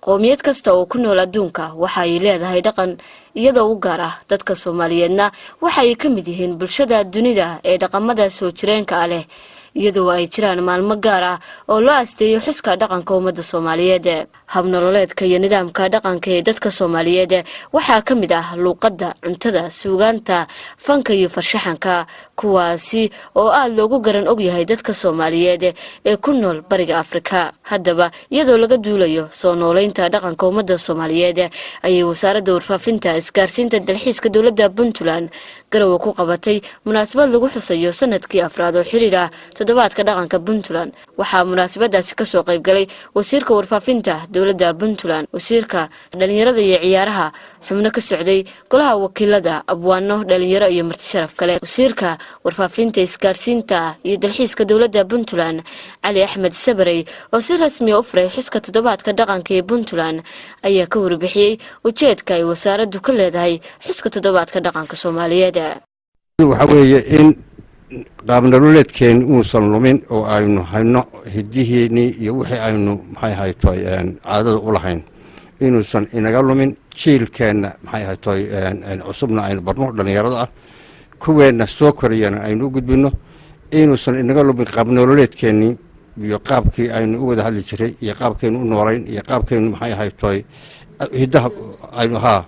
Qowmiyad kasta oo ku nool adduunka waxa ay leedahay dhaqan iyadoo u gaar ah. Dadka Soomaaliyeedna waxa ay ka mid yihiin bulshada dunida ee dhaqamada soo jireenka ah leh, iyadoo ay jiraan maalmo gaar ah oo loo asteeyo xuska dhaqanka ummadda Soomaaliyeed. Habnololeedka iyo nidaamka dhaqanka ee dadka Soomaaliyeed waxaa ka mid ah luuqadda, cuntada, suugaanta, fanka iyo farshaxanka, kuwaasi oo aada loogu garan ogyahay dadka Soomaaliyeed ee ku nool Bariga Afrika. Haddaba, iyadoo laga duulayo soo nooleynta dhaqanka ummadda Soomaaliyeed, ayay Wasaaradda Warfaafinta, Isgaarsiinta, Dalxiiska dowladda Puntland Garowe ku qabatay munaasabad lagu xusayo sanadkii afraad oo xiriir ah Toddobaadka Dhaqanka Puntland. Waxaa munaasabadaasi kasoo qaybgalay wasiirka warfaafinta dowladda Puntland, wasiirka dhalinyarada iyo ciyaaraha, xubno ka socday golaha wakiilada, abwaano, dhalinyaro iyo marti sharaf kale. Wasiirka Warfaafinta, Isgaarsiinta iyo Dalxiiska dowladda Puntland, Cali Axmed Sabarey, oo si rasmiya u furay xuska Toddobaadka Dhaqanka ee Puntland, ayaa ka warbixiyey ujeedka ay wasaaraddu ka leedahay xuska Toddobaadka Dhaqanka Soomaaliyeed. Waxaa weeye in qaabnololeedkeen uusan lumin oo aynu hayno hidihiinii iyo wixii aynu, maxay haytoy, caadada u lahayn inuusan inaga lumin. Jiilkeenna, maxay haytoy, cusubna aynu barno, dhallinyarada ah, kuweenna soo korayana aynu u gudbino, inuusan inaga lumin qaabnololeedkeennii iyo qaabkii aynu u wada hadli jiray iyo qaabkaynu u noolayn iyo qaabkaynu, maxay haytoy, hiddaha aynu haa.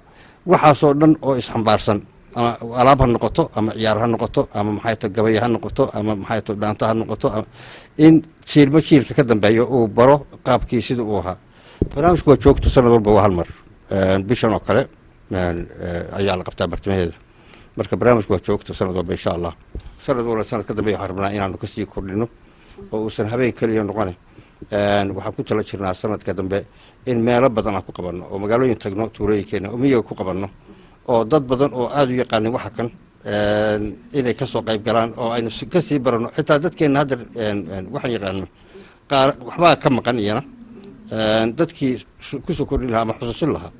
Waxaasoo dhan oo isxambaarsan, ama alaab ha noqoto, ama ciyaar ha noqoto, ama maxay to gabaya ha noqoto, ama maxay to dhaanta ha noqoto, in jiilba jiilka ka dambeeya uu baro qaabkii sida uu ahaa. Barnaamijku waa joogto, sanad walba waa hal mar, bishan oo kale ayaa la qabtaa bartamaheeda. Marka barnaamijku waa joogto sanad walba. Insha Allah, sanad walba sanad ka dambeeya waxaan rabnaa inaanu kasii kordhino oo uusan habeen keliya noqone. Waxaan ku tala jirnaa sanadka dambe in meelo badan aan ku qabanno, oo magaalooyin tagno, tuulooyinkeena oo miyiga ku qabanno, oo dad badan oo aada u yaqaanin waxa kan inay kasoo qayb galaan oo aynu kasii barano. Xitaa dadkeenna hadda waxaan yaqaano qaar waxbaa ka maqan, iyana dadkii kusoo kordhin lahaa ama xusuusin lahaa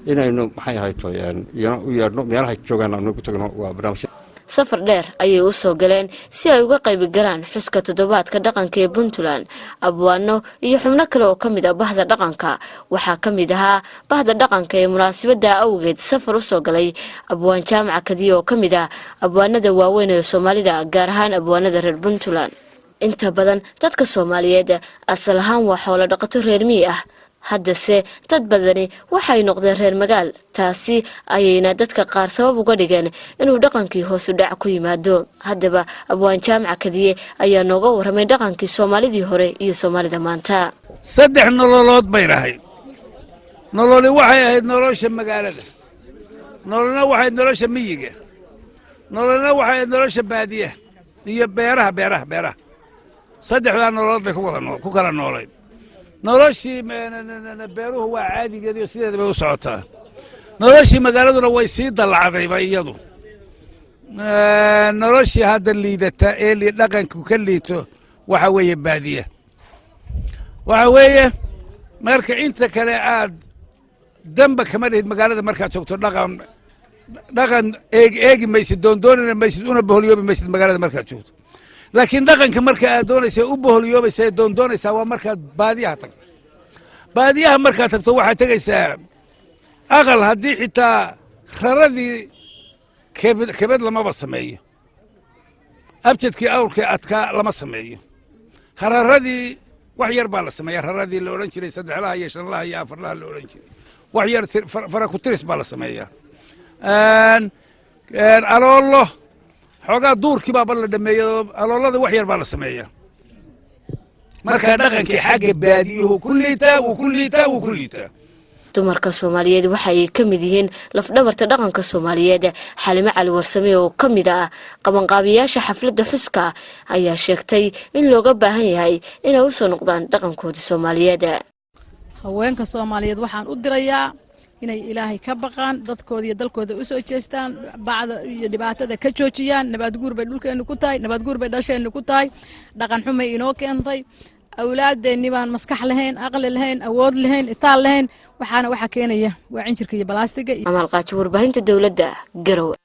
inaynu, maxay ahayto, iyana u yeedhno, meelahay joogaan aanu ku tagno. Waa barnaamij. Safar dheer ayay u soo galeen si ay uga qayb galaan xuska Toddobaadka Dhaqanka ee Puntland abwaano iyo xubno kale oo ka mid ah bahda dhaqanka. Waxaa ka mid ahaa bahda dhaqanka ee munaasabada awgeed safar usoo galay Abwaan Jaamaca Kadiyo, oo ka mid ah abwaanada waaweyn ee Soomaalida, gaar ahaan abwaanada reer Puntland. Inta badan dadka Soomaaliyeed asal ahaan waa xoolo dhaqato reer miyi ah. Haddase dad badani waxay noqdeen reer magaal, taasi ayayna dadka qaar sabab uga dhigeen inuu dhaqankii hoosu dhac ku yimaado. Haddaba, Abwaan Jaamaca Kadiye ayaa nooga warramay dhaqankii Soomaalidii hore iyo Soomaalida maanta. Saddex nololood bay lahayd. Nololi waxay ahayd nolosha magaalada, nololna waxay ahayd nolosha miyiga, nololna waxay ahayd nolosha baadiyaha iyo beeraha. Saddexdaa nololood bay ku kala noolayd. Noloshii beeruhu waa caadigeediyo sideeda bay u socotaa. Noloshii magaaladuna way sii dallacdayba iyadu. Noloshii hadda liidata ee dhaqanku ka liito waxa weeye baadiya. Waxa weeye marka inta kale aad damba kama lihid magaalada markaad joogto. Dhaqan eeg eegi maysid, doondoonina maysid, una boholyoobi maysid magaalada markaad joogto. Laakiin dhaqanka marka aad doonaysa, u boholyoobaysa ee doondoonaysaa, waa markaad baadiyaha tagto. Baadiyaha markaad tagto, waxaad tegaysaa aqal haddii xitaa raradii kebed lamaba sameeyo, abjadkii awrkii adkaa lama sameeyo, hararadii wax yar baa la sameeya. Raradii la odhan jiray saddexlaha iyo shanlaha iyo afarlaha la odhan jiray, wax yar, farakutiris baa la sameeyaa. Aloolo xoogaa duurkii baaba la dhameeyey, aloolada wax yar baa la sameeyaa. Marka dhaqankii xagga baadiyuhu ku liitaa, wuu ku liitaa, wuu ku liitaa. Dumarka Soomaaliyeed waxa ay ka mid yihiin lafdhabarta dhaqanka Soomaaliyeed. Xalimo Cali Warsame, oo ka mid ah qabanqaabiyaasha xafladda xuska, ayaa sheegtay in looga baahan yahay inay usoo noqdaan dhaqankoodii Soomaaliyeed. Haweenka Soomaaliyeed waxaan u dirayaa inay Ilaahay ka baqaan, dadkooda iyo dalkooda u soo jeestaan, bacda iyo dhibaatada ka joojiyaan. Nabaadguur bay dhulkeennu ku tahay, nabaadguur bay dhasheennu ku tahay, dhaqan xumay inoo keentay. Awlaadeenni baan maskax lahayn, aqli lahayn, awood lahayn, itaal lahayn. Waxaana waxaa keenaya waa cinjirka iyo balaastiga. Amaalqaaji, warbaahinta dowladda, Garowe.